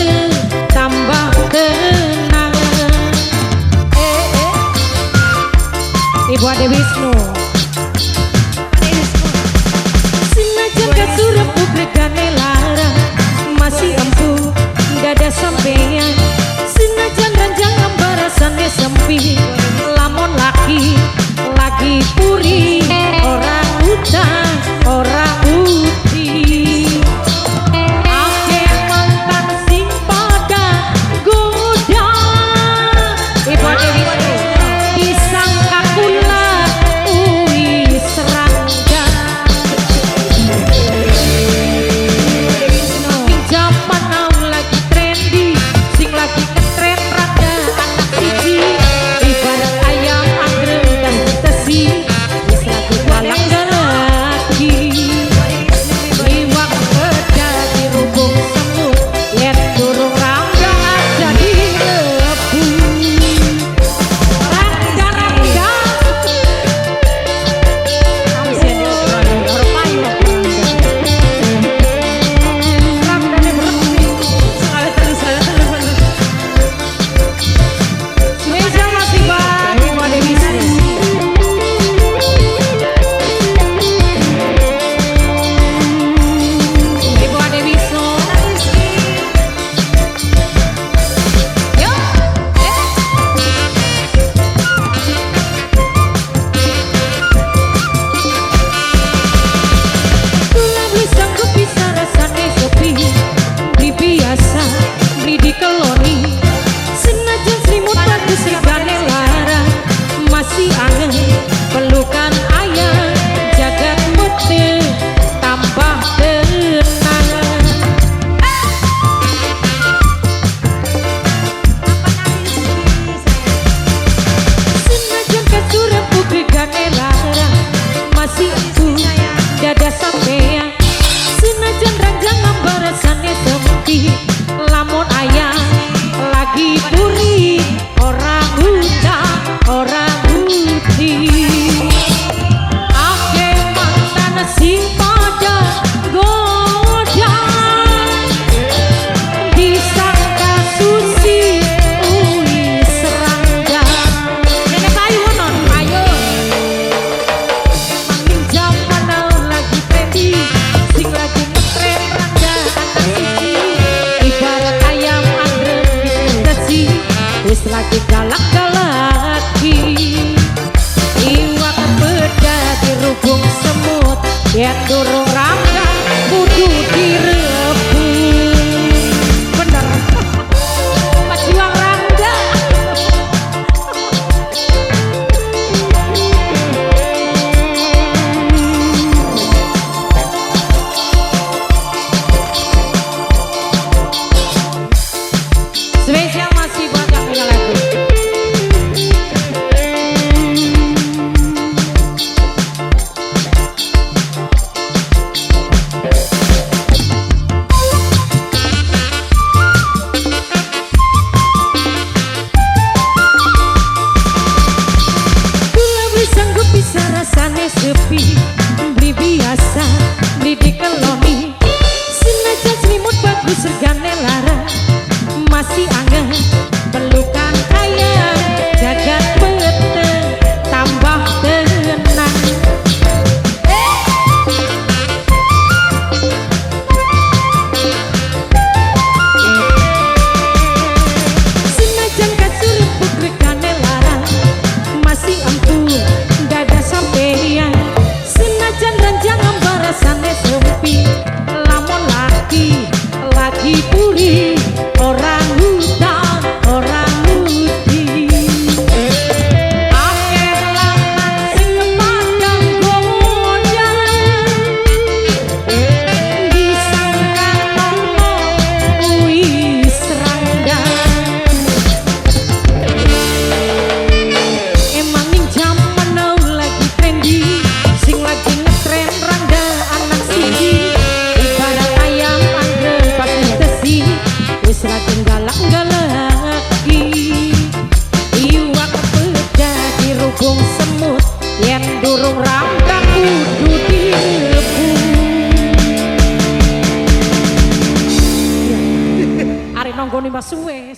mete tambah tenang. Eh eh, Ibu Ade Wisnu. Senajan kasur empuk regane larang, masih empuk dada sampean. Senajan ranjang ambarasane sempi, lamun laki lagi puri ora utang ora uti. Akeh mantan sing pada goda, Ibu Ade Wisnu, disangka kula wis rangga. Ing jaman now lagi trendy, sing lagi ngetren rangda anak siji, ibarat ayam anggrek dan tesi, wis lagi galak galaki. Iwak peda dirubung semut, yen durung rangda aja direbut. Rangda rangda. Ora payu. Rangdane berhenti. Sekali terus, sekali terus. Spesial masih buat Ibu Ade Wisnu. Ibu Ade Wisnu. Yo, eh. Kula beli sanggup bisa rasane sepi, beli biasa, beli dikeloni. Senajan selimut bagus regane larang, masih angen pelukan ayah, jagat mete tambah tenang. Senajan kasur empuk regane larang, masih empuk dada sampean. Senajan ranjang ambarasane sempi, lamun ayah lagi puri ora utang ora uti. Akeh mantan sing pada goda, disangka susi wis rangda. Nenek payu non, ayo. Emang jaman now lagi trendy, sing lagi ngetren rangda anak siji, ibarat ayam anggrek wis tesi, wis lagi galak galaki. Iwak peda dirubung semut, yen durung rangda kudu direbut. Bener. Pejuang rangda. Spesial masih buat yang punya lagu. Nonggone mas suwe.